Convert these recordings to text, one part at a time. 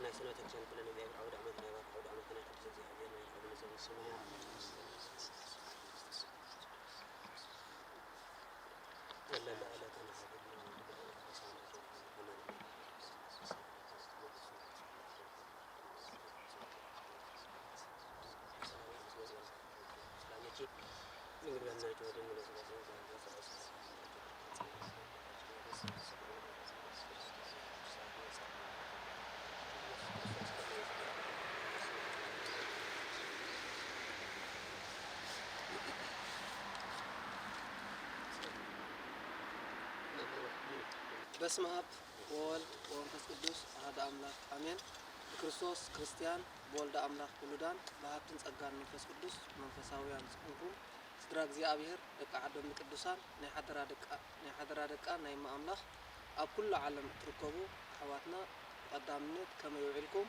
ናይ ሰንበት ቤተክርስትያን ኩለን እግዚኣብሔር ዓውደ ዓመት ናይ ባርክ ዓውደ ዓመት ናይ ቅዱስ እግዚኣብሔር ናይ ዓውደ ዓመት ዘበን ስሙ በስመ አብ ወወልድ ወመንፈስ ቅዱስ አሐዱ አምላክ አሜን። ብክርስቶስ ክርስቲያን፣ ብወልደ አምላክ ውሉዳን፣ ብሃብትን ጸጋን መንፈስ ቅዱስ መንፈሳውያን ዝኾንኩም ስድራ እግዚኣብሔር፣ ደቂ ዓዶም ቅዱሳን፣ ናይ ሓደራ ደቃ ናይ ሓደራ ደቃ ናይ እመ ኣምላኽ ኣብ ኩሉ ዓለም እትርከቡ ኣሕዋትና ብቐዳምነት ከመይ ውዒልኩም?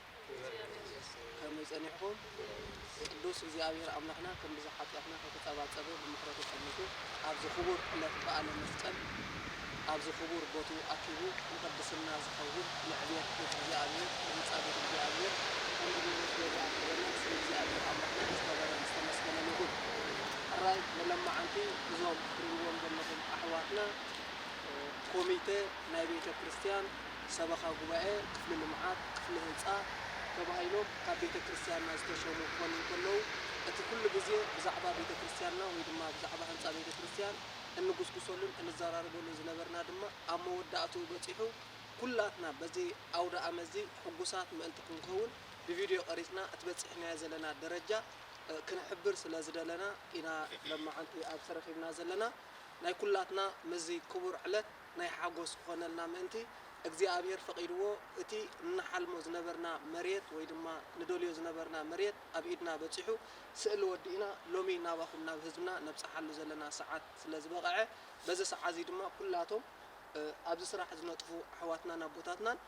ከመይ ጸኒሕኩም? ቅዱስ እግዚኣብሔር ኣምላኽና ከም ብዝሕ ሓጢኣትና ከይተጸባጸበ ብምሕረቱ ጠሚቱ ኣብዚ ክቡር ዕለት በዓለ መስቀል ኣብዚ ክቡር ቦትኡ ኣኪቡ ንቅድስና ዝኸውን ንዕቤት ቤት እግዚኣብሔር ንህንጻ ቤት እግዚኣብሔር ከምኡ ገይሩ ስለ ዝኣከበና ስም እግዚኣብሔር ኣምላኽና ዝተኸበረን ዝተመስገነን ይኹን። ሕራይ ንለማዓንቲ እዞም ትርእይዎም ዘለኹም ኣሕዋትና ኮሚተ ናይ ቤተ ክርስቲያን ሰበኻ ጉባኤ ክፍሊ ልምዓት ክፍሊ ህንፃ ተባሂሎም ካብ ቤተ ክርስቲያንና ዝተሸሙ ክኾኑ እንከለዉ እቲ ኩሉ ግዜ ብዛዕባ ቤተ ክርስቲያንና ወይ ድማ ብዛዕባ ህንፃ ቤተ ክርስቲያን እንጉስጉሰሉን እንዘራረበሉ ዝነበርና ድማ ኣብ መወዳእትኡ በፂሑ ኩላትና በዚ ኣውደ ኣመት እዚ ሕጉሳት ምእንቲ ክንከውን ብቪድዮ ቀሪፅና እቲ በፂሕናዮ ዘለና ደረጃ ክንሕብር ስለ ዝደለና ኢና ለማዓንቲ ኣብዚ ተረኺብና ዘለና። ናይ ኩላትና ምስዚ ክቡር ዕለት ናይ ሓጎስ ክኾነልና ምእንቲ እግዚኣብሔር ፈቒድዎ እቲ እንሓልሞ ዝነበርና መሬት ወይ ድማ ንደልዮ ዝነበርና መሬት ኣብ ኢድና በፂሑ ስእሊ ወዲእና ሎሚ ናባኹም ናብ ህዝብና ነብፅሓሉ ዘለና ሰዓት ስለ ዝበቕዐ በዚ ሰዓት እዚ ድማ ኩላቶም ኣብዚ ስራሕ ዝነጥፉ ኣሕዋትናን ኣቦታትናን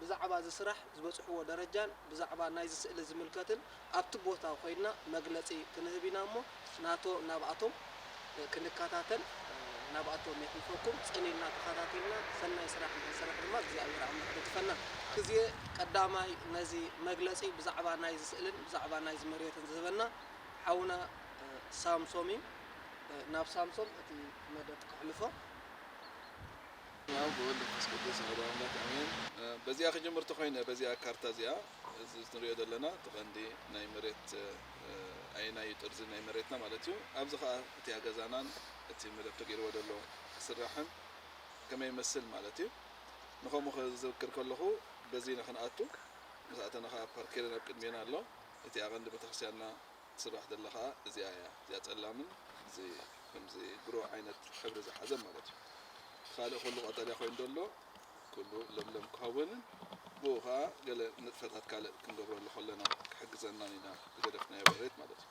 ብዛዕባ እዚ ስራሕ ዝበፅሕዎ ደረጃን ብዛዕባ ናይዚ ስእሊ ዝምልከትን ኣብቲ ቦታ ኮይንና መግለፂ ክንህብ ኢና እሞ ናቶ ናብኣቶም ክንከታተል ናብኣቶም የሕልፈኩም። ፅን ኢልና ተኸታቲልና ሰናይ ስራሕ ንክንሰርሕ ድማ እግዚኣብሔር ኣምላኽ ይደግፈና። ግዜ ቀዳማይ ነዚ መግለፂ ብዛዕባ ናይዚ ስእልን ብዛዕባ ናይዚ መሬትን ዝህበና ሓውና ሳምሶም እዩ። ናብ ሳምሶም እቲ መደብ ከሕልፎ። በስመ አብ ወወልድ ወመንፈስ ቅዱስ አሐዱ አምላክ አሜን። በዚኣ ክጅምር ተኾይነ በዚኣ ካርታ እዚኣ እዚ ንሪኦ ዘለና እቲ ቀንዲ ናይ መሬት ኣየናይ እዩ ጥርዚ ናይ መሬትና ማለት እዩ። ኣብዚ ከዓ እቲኣ ገዛናን እቲ መደብ ተገይርዎ ዘሎ ስራሕን ከመይ ይመስል ማለት እዩ። ንኸምኡ ክዝክር ከለኹ በዚ ንክንኣቱ ምስ ኣተና ከዓ ፓርኬር ናብ ቅድሜና ኣሎ። እቲኣ ቀንዲ ቤተክርስትያንና ትስራሕ ዘላ ኸዓ እዚኣ እያ። እዚኣ ጸላምን እዚ ከምዚ ግሮ ዓይነት ሕብሪ ዝሓዘን ማለት እዩ። እቲ ካልእ ኩሉ ቀጠልያ ኮይኑ ዘሎ ኩሉ ለምለም ክኸውንን ብኡ ኸዓ ገለ ንጥፈታት ካልእ ክንገብረሉ ከለና ክሕግዘናን ኢና ዝገደፍናዮ መሬት ማለት እዩ።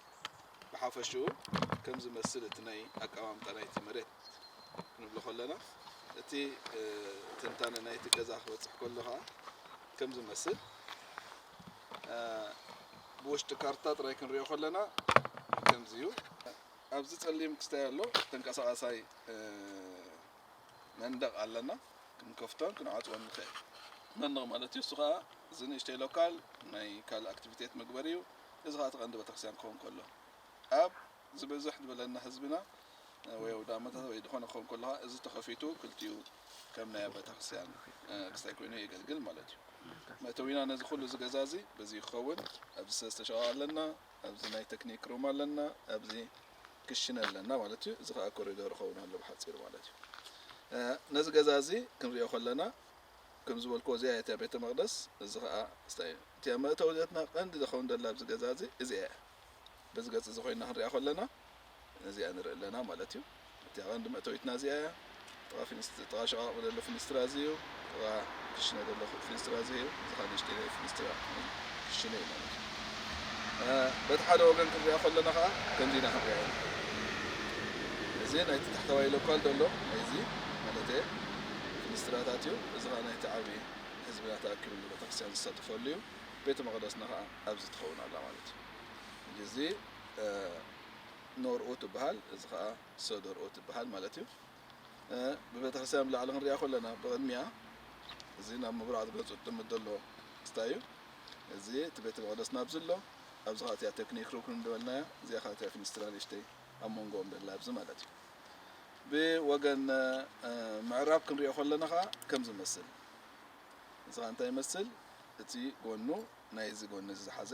ብሓፈሽኡ ከም ዝመስል እቲ ናይ ኣቀማምጣ ናይቲ መሬት ክንብሎ ከለና እቲ ትንታነ ናይቲ ገዛ ክበፅሕ ከሎ ኸዓ ከም ዝመስል ብውሽጢ ካርታ ጥራይ ክንሪኦ ከለና ከምዚ እዩ። ኣብዚ ጸሊም ክስታይ ኣሎ ተንቀሳቓሳይ መንደቕ ኣለና። ክንከፍቶን ክንዓጽዎን ንኽእል። መንደቕ ማለት እዩ። እሱ ኸኣ እዚ ንእሽተይ ሎካል ናይ ካልእ ኣክቲቪቴት መግበሪ እዩ። እዚ ኸኣ እቲ ቀንዲ ቤተክርስትያን ክኸውን ከሎ ኣብ ዝበዝሕ ዝበለና ህዝብና ወይ ኣውዳመታት ወይ ዝኾነ ክኸውን ከሎ ኸኣ እዚ ተኸፊቱ ክልቲኡ ከም ናይ ቤተክርስትያን ክስታይ ኮይኑ የገልግል ማለት እዩ። መእተዊና ነዚ ኩሉ እዚ ገዛ እዚ በዚ ክኸውን ኣብዚ ሰለስተ ሸቓቕ ኣለና። ኣብዚ ናይ ተክኒክ ሩም ኣለና፣ ኣብዚ ክሽነ ኣለና ማለት እዩ። እዚ ከዓ ኮሪዶር ይኸውን ኣሎ ብሓፂሩ ማለት እዩ። ነዚ ገዛ እዚ ክንሪኦ ከለና ከም ዝበልክዎ እዚኣ እያ እቲያ ቤተ መቅደስ። እዚ ከዓ ስታይ እዩ። እቲያ መእተዊ ዘትና ቀንዲ ዝኸውን ደላ ኣብዚ ገዛ እዚ እዚኣ እያ። በዚ ገፅ እዚ ኮይና ክንሪኣ ከለና እዚኣ ንርኢ ኣለና ማለት እዩ። እቲኣ ቀንዲ መእተዊትና እዚኣ እያ። ጥቓ ፊንስ- ጥቓ ሸቓቕ ዘሎ ፊንስትራ እዚ እዩ። ጥቓ ክሽነ ዘሎ ፊንስትራ እዚ እዩ። እዚ ኸዓ ንእሽተይ ናይ ፊንስትራ ክሽነ እዩ ማለት እዩ። በቲ ሓደ ወገን ክንሪኣ ከለና ኸዓ ከምዚ ኢና ክንሪኣ ኢና። እዚ ናይቲ ታሕተዋይ ሎካል ዘሎ ናይዚ ማለት ፊንስትራታት እዩ። እዚ ኸዓ ናይቲ ዓብዪ ህዝብና ተኣኪቡ ንቤተክርስትያን ዝሳተፈሉ እዩ። ቤተ መቕደስና ኸዓ ኣብዚ ትኸውን ኣላ ማለት እዩ። ሕጂ እዚ ኖርኡ ትበሃል፣ እዚ ኸዓ ሰዶርኡ ትበሃል ማለት እዩ። ብቤተክርስትያን ብላዕሊ ክንሪኣ ከለና ብቕድሚያ እዚ ናብ ምብራቕ ዝገፁ ዝጥምት ዘሎ እዩ። እዚ እቲ ቤተ መቕደስና ኣብዚ ኣሎ። ኣብዚ ኸዓ እቲኣ ቴክኒክ ሩክን እንደበልናያ፣ እዚኣ ኸዓ እቲኣ ፊንስትራ ንእሽተይ ኣብ መንጎኦም ደላ ኣብዚ ማለት እዩ። ብወገን፣ እ፣ ምዕራብ ክንሪኦ ከለና ኸዓ ከም ዝመስል። እዚ ኸዓ እንታይ ይመስል? እቲ ጎኑ ናይዚ ጎኒ እዚ ዝሓዘ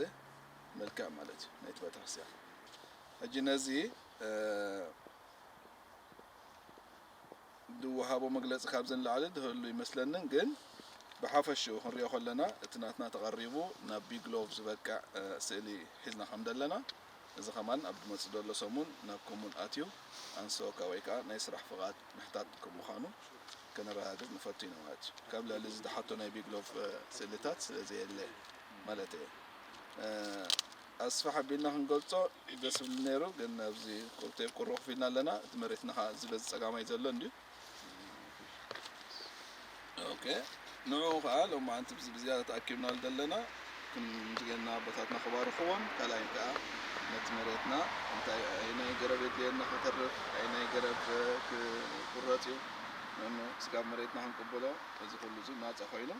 መልክዕ ማለት እዩ፣ ናይቲ ቤተክርስትያን። ሕጂ ነዚ፣ እ፣ ዝወሃቦ መግለጺ ካብዚ ንላዕሊ ዝህሉ ይመስለንን፣ ግን ብሓፈሽኡ ክንሪኦ ከለና እቲ ናትና ተቐሪቡ ናብ ቢግሎቭ ዝበቅዕ፣ እ፣ ስእሊ ሒዝና ከም ዘለና፣ እዚ ከማን ኣብ ዝመጽእ ዘሎ ሰሙን ናብ ኮሙን ኣትዩ ኣንሶካ ወይ ከኣ ናይ ስራሕ ፍቓድ ምሕታት ከም ምዃኑ ከነረጋግጽ ንፈቱ ኢና ማለት እዩ። ካብ ልዕሊ እዚ ዝሓቶ ናይ ቢግሎቭ፣ እ፣ ስእልታት ስለ ዘየለ ማለት እየ። እ፣ ኣስፍሕ ኣቢልና ክንገልጾ ደስ ይብል ነይሩ፣ ግን ኣብዚ ቁርቴብ ቁሩብ ኮፍ ኢልና ኣለና። እቲ መሬትና ኸዓ እዚ በዚ ጸጋማይ ዘሎ እንድዩ። ኦኬ፣ ንዕኡ ኸዓ ሎማዓንቲ ብዚ ብዝያዳ ተኣኪብናሉ ዘለና፣ ከምዚ ጌርና ኣቦታትና ክባርኽዎን፣ ካልኣይ ከኣ ነቲ መሬትና እንታይ፣ ኣየናይ ገረብ የድልየና ከተርፍ፣ ኣየናይ ገረብ ክቁረጽ እዩ፣ ነኑ ስጋብ መሬትና ክንቅበሎ፣ እዚ ኩሉ እዚ ናጻ ኮይኑ፣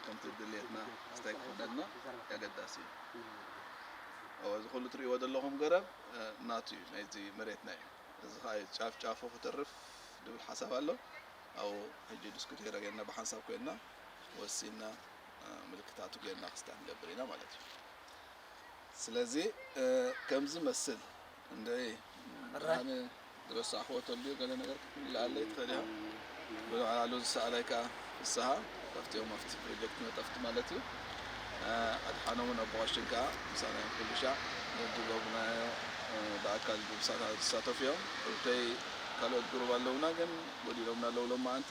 ከምቲ ድሌትና ስታይ ክኽደልና ኣገዳሲ እዩ። ኦ፣ እዚ ኩሉ ትርእይዎ ዘለኹም ገረብ፣ እ፣ ናቱ እዩ፣ ናይዚ መሬትና እዩ። እዚ ኸኣ ጫፍ ጫፉ ክተርፍ ዝብል ሓሳብ ኣሎ። ኣብኡ ሕጂ ዲስኩቴር ጌርና ብሓንሳብ ኮይንና ወሲንና፣ እ፣ ምልክታቱ ጌርና ክስታይ ክንገብር ኢና ማለት እዩ። ስለዚ፣ እ፣ ከምዚ መስል እንድዒ ሕራይ። ኣነ ዝረሳዕኽዎ ተልዩ ገለ ነገር ክትምልኣለይ ትኽእል ኢኻ። ብልዕሊ ዝሰኣላይ ከኣ ፍስሃ ካብቲኦም ኣብቲ ፕሮጀክት ነጠፍቲ ማለት እዩ። እ፣ ኣድሓኖምን ኣቦ ቀሽን ከኣ ምሳና እዮም ኩሉ ሻዕ ነቲ ሎብ ናይ፣ እ፣ ብኣካል ብምሳና ዝሳተፉ እዮም። እተይ ካልኦት ግሩብ ኣለውና ግን ጎዲሎምና ኣለዉ ሎማዓንቲ።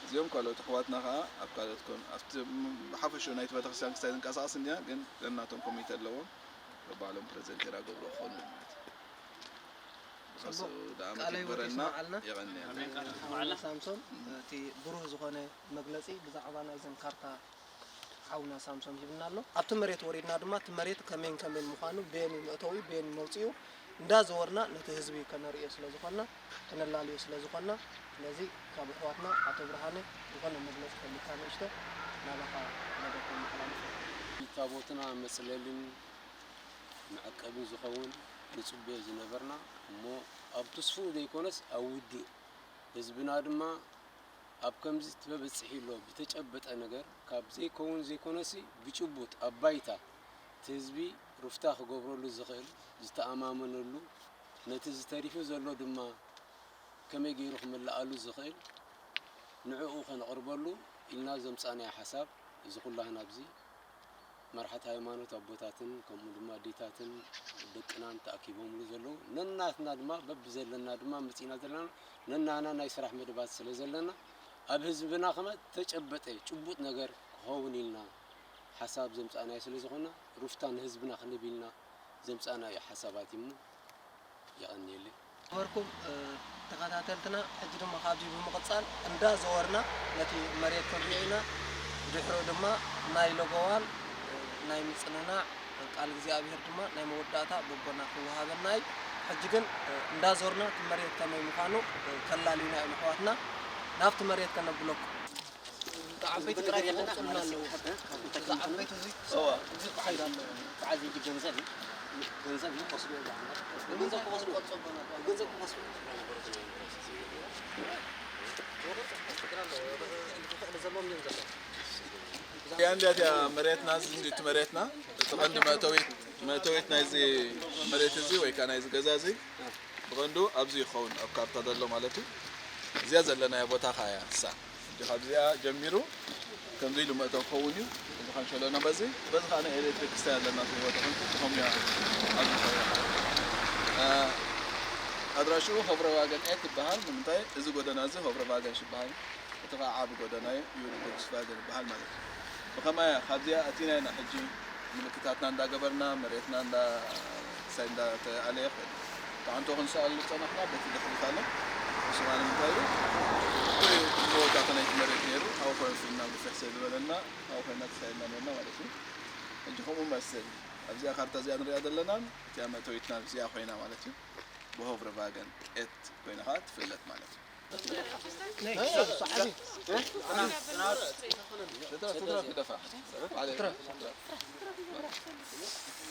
እዚኦም ካልኦት ኣሕዋትና ከኣ ኣብ ካልኦት ኮን-፣ ኣብቲ ብሓፈሽኡ ናይቲ ቤተክርስትያን ክስታይ ዝንቀሳቐስ እንዲያ ግን ነናቶም ኮሚቴ ኣለዎም። በባዕሎም ፕረዘንት ጌራ ገብሮ ክኾኑ እዮም ማለት እዩ። ብኸስኡ ጽቡቅ ደኣ ቃለ ህይወት ምትግበረና የስምዓልና። የቐንየልና። ኣሜን። ቃለ ህይወት ሓውና የስምዓልና። ሳምሶን፣ እቲ ብሩህ ዝኾነ መግለጺ ብዛዕባ ናይዘን ካርታ ሓውና ሳምሶን ሂብና ኣሎ። ኣብቲ መሬት ወሪድና ድማ እቲ መሬት ከመይን ከመይን ምዃኑ፣ በየን እዩ መእተዊኡ፣ በየን እዩ መውጽኢኡ እንዳዘወርና ነቲ ህዝቢ ከነርእዮ ስለ ዝኾንና፣ ከነላልዮ ስለ ዝኾንና፣ ስለዚ ካብ ኣሕዋትና ኣቶ ብርሃነ ዝኾነ መግለጺ ከሊካ ንእሽቶ ናባኻ መደብ ከመሓላልፍ። ታቦትና መጽለልን መዐቀብን ዝኸውን ንጽበዮ ዝነበርና፣ እሞ ኣብ ትስፉው ዘይኮነስ ኣብ ውዱእ ህዝብና ድማ ኣብ ከምዚ ተበጺሑ ኣሎ። ብተጨበጠ ነገር ካብ ዘይከውን ዘይኮነሲ ብጭቡጥ ኣብ ባይታ እቲ ህዝቢ ሩፍታ ክገብረሉ ዝኽእል፣ ዝተኣማመነሉ፣ ነቲ ዝተሪፉ ዘሎ ድማ ከመይ ገይሩ ክምልኣሉ ዝኽእል ንዕኡ ከነቕርበሉ ኢልና ዘምጻእናዮ ሓሳብ እዚ ኩላህና ኣብዚ መራሕቲ ሃይማኖት ኣቦታትን ከምኡ ድማ ኣዴታትን ደቅናን ተኣኪቦምሉ ዘለዉ፣ ነናትና ድማ በብዘለና ድማ መጺእና ዘለና ነናና ናይ ስራሕ መደባት ስለ ዘለና ኣብ ህዝብና ከመ ተጨበጠ ጭቡጥ ነገር ክኸውን ኢልና ሓሳብ ዘምጻእናዮ ስለ ዝኾንና ሩፍታ ንህዝብና ክንህብ ኢልና ዘምጻእናዮ ሓሳባት እዩ እሞ የቐንየለይ። ነበርኩም፣ እ፣ ተኸታተልትና፣ ሕጂ ድማ ካብዚ ብምቕጻል እንዳዘወርና ነቲ መሬት ክንሪኦ ኢና። ድሕሩ ድማ ናይ ለበዋን፣ እ፣ ናይ ምጽንናዕ ቃል እግዚኣብሔር ድማ ናይ መወዳእታ በቦና ክወሃበና እዩ። ሕጂ ግን፣ እ፣ እንዳዞርና እቲ መሬት ከመይ ምዃኑ፣ እ፣ ከላልዩና እዮም ኣሕዋትና። ናብቲ መሬት ከነብለኩም። ዓበይቲ ጥራይ ክቆርጹልና ኣለዉ። እዚ ዓበይቲ እዚ እዋ። እዚ ክኸይድ ኣለዎ። በዓል ሕጂ ገንዘብ እዩ። ገንዘብ እዩ፣ ቆስሉ እዩ። ገንዘብ ክቆስሉ። ገንዘብ ክቆስሉ። ያ እንዲያ እቲያ መሬትና፣ እዚ እንዲ እቲ መሬትና፣ እቲ ቀንዲ መእተዊት፣ መእተዊት ናይዚ መሬት እዚ ወይ ከዓ ናይዚ ገዛ እዚ ብቐንዱ ኣብዚ ይኸውን፣ ኣብ ካርታ ዘሎ ማለት እዩ። እዚኣ ዘለናያ ቦታ ኸኣ እያ እሳ። ሕጂ ካብዚኣ ጀሚሩ ከምዚ ኢሉ መእተዊ ክኸውን እዩ። እዚ ካንሸሎና በዚ፣ በዚ ኸኣ ናይ ኤሌክትሪክ ክስታይ ኣለና፣ እቲ ቦታ ከምዚ፣ ከምኡ እያ ኣብዚ ኸኣ። እ፣ ኣድራሽኡ ሆፍረ ዋገን ኤት ይበሃል። ንምንታይ? እዚ ጎደና እዚ ሆፍረ ዋገን ይበሃል። እቲ ኸኣ ዓቢ ጎደና እዩ፣ ዩሪ ቮልክስቫገን ይበሃል ማለት እዩ። ብኸማያ ካብዚኣ ኣቲና ኢና ሕጂ ምልክታትና እንዳገበርና፣ መሬትና እንዳ፣ ክሳይ እንዳተኣለየ ይኸይድ። ተዓንቶ ክንሰኣሉ ዝጸናሕና በቲ ድሕሪት ኣሎ። ንሱ ኸኣ ንምንታይ እዩ? እቲ መወዳእታ ናይቲ መሬት ነይሩ፣ ኣብኡ ኮንፊልና ግፍሕ ስለ ዝበለና፣ ኣብኡ ኮይና ተሳኢልና ነርና ማለት እዩ። ሕጂ ከምኡ መስል። ኣብዚኣ ካርታ እዚኣ ንሪኣ ዘለና፣ እቲኣ መእተዊትና ኣብዚኣ ኮይና ማለት እዩ። ብሆፍረ ቫገን ኤት ኮይና ኸኣ ትፍለጥ ማለት እዩ።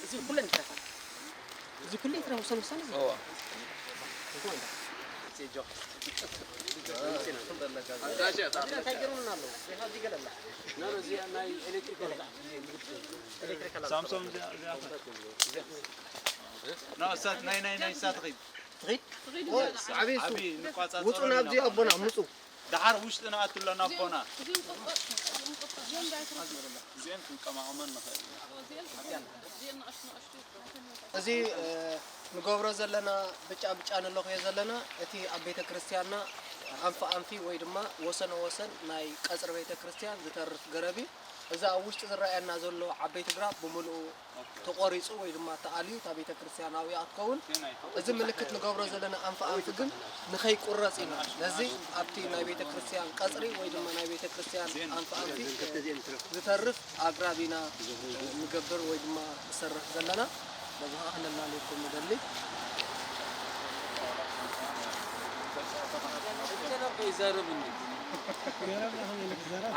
እዚ ኩለን ይትረፋ። እዚ ኩሉ ይትረፋ፣ ወሰን ወሰን እዚ። እዋ። እንታይ ገይሩና ኣለዉ? እዚ ገለላ። ሳምሶም እዚኣ፣ እዚኣ። ና፣ እሳት፣ ናይ፣ ናይ፣ ናይ እሳት ኺድ። ትኺድ? ዓብዪ እሱ። ዓብዪ፣ ንቋጻጸሮ ውጹ ኢና። ናብዚ ኣቦና፣ ምጹ። ደሓር ውሽጢ ንኣቱ ኣለና ኣቦና። እዚኦም ክንቀማቕመን ንኽእል ኢና። እዚ፣ እ፣ ንገብሮ ዘለና ብጫ ብጫ ንለኽዮ ዘለና፣ እቲ ኣብ ቤተ ክርስቲያንና ኣንፊ ኣንፊ ወይ ድማ ወሰነ ወሰን ናይ ቀጽሪ ቤተ ክርስቲያን ዝተርፍ ገረብ እዩ። እዚ ኣብ ውሽጢ ዝረኣየና ዘሎ ዓበይቲ ግራፍ ብምልኡ ተቖሪጹ ወይ ድማ ተኣልዩ እታ ቤተ ክርስቲያን ኣብኡ እያ ክትከውን። እዚ ምልክት ንገብሮ ዘለና ኣንፊ ኣንፊ ግን ንኸይቁረጽ ኢና። ነዚ ኣብቲ ናይ ቤተ ክርስቲያን ቀጽሪ ወይ ድማ ናይ ቤተ ክርስቲያን ኣንፊ ኣንፊ ዝተርፍ ኣግራብ ኢና ንገብር ወይ ድማ ንሰርሕ ዘለና። ነዚ ኸኣ ክነላልየኩም ንደሊ። ይዛረብ እንዴ?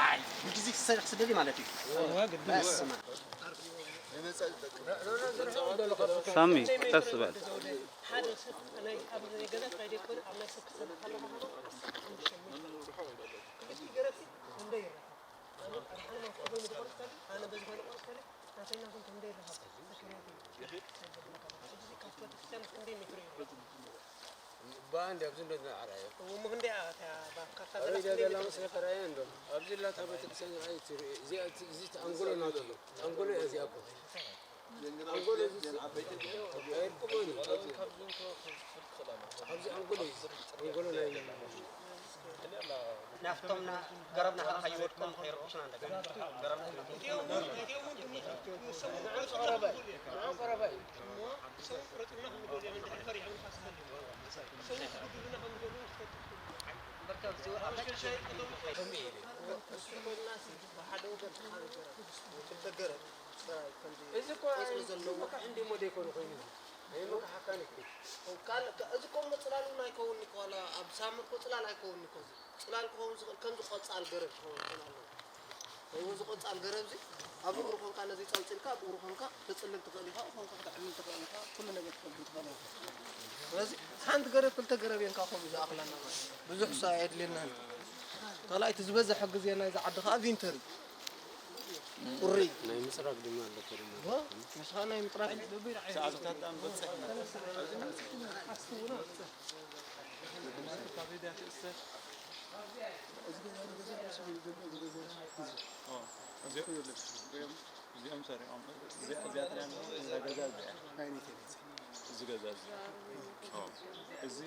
ኣይ፣ ብግዜ ክሰርሕ ስደሊ ማለት እዩ። በስመ ኣብ። ሳሚ፣ ቀስ በል። ሓደ ሰብ ናይ፣ ኣብ ናይ ገዛ ጥራይ ዘይኮነ፣ ኣብ ናይ ሰብ ክሰርሕ ከለኻ ኸኣ፣ ክልቲኡ ገረብሲ እንዶ ይረኸብ። ኣነ ኣድሓን ማለት ኮይኑ ዝቆርስ ከሊ፣ ኣነ በዚ ኮይኑ ቆርስ ከሊ፣ ናተይ ናቶም ከም እንዶ ይረኸብ። ሰክርያት እዩ። ሕጂ ካብቲ ቤተክርስትያን ክንደይ ሜትሮ እዩ? እባ እንዲ ኣብዚ እንዶ ዝነዓራዮ። እሞ ክንደይ እያ እታ ባ-፣ ካብታ ኣበይ ዘላ ደላ ክንደይ ሜትሮ? መስለካ ርኣያ እንዶ። ኣብዚ ላታ ቤተክርስትያን ርኣያ ትርኢ። እዚኣ እቲ፣ እዚ እቲ ኣንጎሎ ናቱ እዩ። ኣንጎሎ እያ እዚኣ እኮ። ኣንጎሎ እዚ፣ ኣብዚ ኣንጎሎ እዩ። ኣንጎሎ ናይ ናፍቶም ና-፣ ገረብና ከይወድቁን ከይረብሹና እንደገና። ገረብና እዚ እኮ ቆጽሊ ዘለዎ። እንዲ ሞዴ ይኮኑ ኮይኑ እዚ። ኣይመካሓካን እኮ። ካልእ፣ እዚ እኮ እሞ ጽላል እውን ኣይከውን እኮ፣ ዋላ ኣብ ሳምር እኮ ጽላል ኣይከውን እኮ እዚ። ጽላል ክኸውን ዝኽእል ከምዚ ቆጻል ገረብ ክኸውን ይኽእል ኣለዎ። ወይ እዚ ቆጻል ገረብ እዚ ኣብ እግሩ ኮንካ ነዚ ጸልጺልካ ኣብ እግሩ ኮንካ ተጽልል ትኽእል ኢኻ፣ ኮንካ ክትዕልል ትኽእል ኢኻ፣ ኩሉ ነገር ክትገብር ትኽእል ኢኻ። ስለዚ ሓንቲ ገረብ ክልተ ገረብ እየን ካብ ከምኡ ዝኣኽለና ማለት እዩ። ብዙሕ እሱ ኣየድልየናን። ካልኣይቲ ዝበዝሐ ግዜ ናይዚ ዓዲ ከኣ ቪንተር እዩ። ቁሪ። ናይ ምጽራግ ድማ ኣለኮ ድማ። ዋ፣ ንስኻ ናይ ምጽራግ። ሰዓብታት ኣንበጽሕ። እዚኦም ሰሪዖም። እዚኣ፣ እዚኣ ትሪኣ ኣለኹ። እዛ ገዛ እዚኣ። እዚ ገዛ እዚ። እዚ